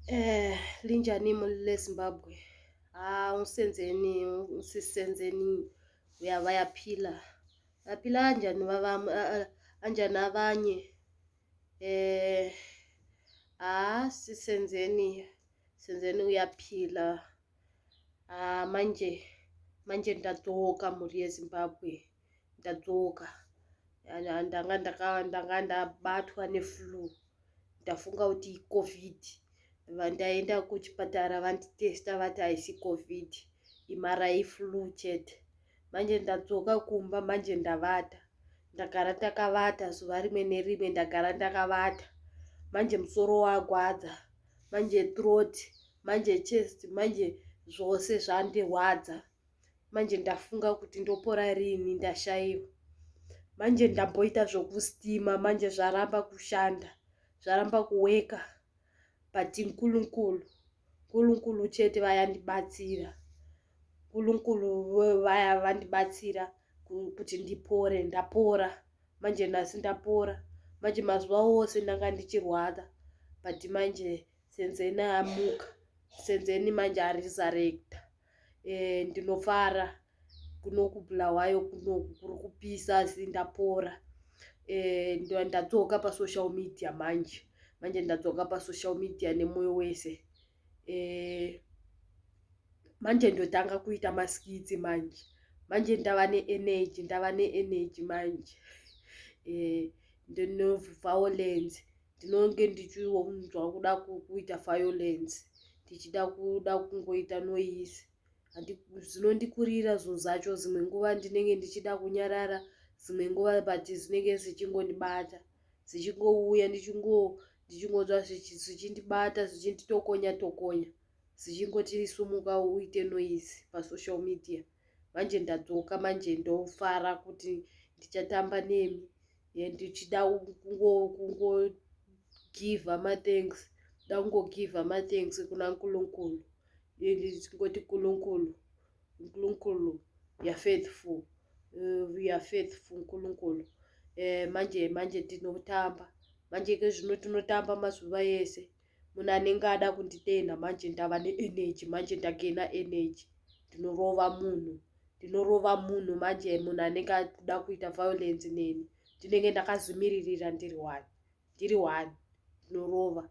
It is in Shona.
Linjani leZimbabwe? Ah, uSenzeni, uSisenzeni bayaphila. Baphila kanjani babami, kanjani abanye? Ah, sisenzeni, Senzeni uyaphila. Ah, manje, manje ndadzoka mhuri yeZimbabwe. Ndadzoka. Ndanga ndanga ndabatwa neflu. Ndafunga kuti iCovid. Ndaenda kuchipatara vanditesta vati haisi Covid. Imara iflu chete. Manje ndadzoka kumba manje ndavata. Ndagara ndakavata zuva rimwe nerimwe ndagara ndakavata. Manje musoro wagwadza. Manje throat, manje chest, manje zvose zvandirwadza. Manje ndafunga kuti ndopora rini ndashaiwa. Manje ndamboita zvokustima manje zvaramba kushanda. Zvaramba kuweka. But Nkulunkulu, Nkulunkulu chete vayandibatsira. Nkulunkulu vaya vandibatsira kuti ndipore. Ndapora. Manje nhasi ndapora. Manje mazuva ose ndanga ndichirwara. But manje Senzeni amuka. Senzeni manje aresurrecta. Ndinofara kunoku Bulawayo kunoku kuri kupisa asi ndapora. Ndadzoka pasocial media manje. Manje ndadzoka pasocial media nemoyo wese. Manje ndotanga kuita maskits manje. Manje ndava neenergy, ndava neenergy manje. Ndino violence. Ndinonge ndichinzwa kuda kuita violence. Ndichida kuda kungoita noise. Zvinondikurira zvinhu zvacho dzimwe nguva ndinenge ndichida kunyarara dzimwe nguva but zvinenge zvichingondibata. Zvichingouya ndichingonzwa zvichindibata zvichinditokonya tokonya. Zvichingoti sumuka uite noise pasocial media. Manje ndadzoka manje ndofara kuti ndichatamba nemi. Ndichida kungogivha mathanks. Ndoda kungogivha mathanks kuna Nkulunkulu. Ndingoti Nkulunkulu, Nkulunkulu you are faithful. You are faithful Nkulunkulu. Manje manje tinotamba. Manje kezvino tinotamba mazuva ese. Munhu anenge ada kunditenha manje ndava neenergy manje ndagena energy. Ndinorova munhu. Ndinorova munhu manje munhu anenge akuda kuita violence neni. Ndinenge ndakazvimiririra ndiri one. Ndiri one. Ndinorova.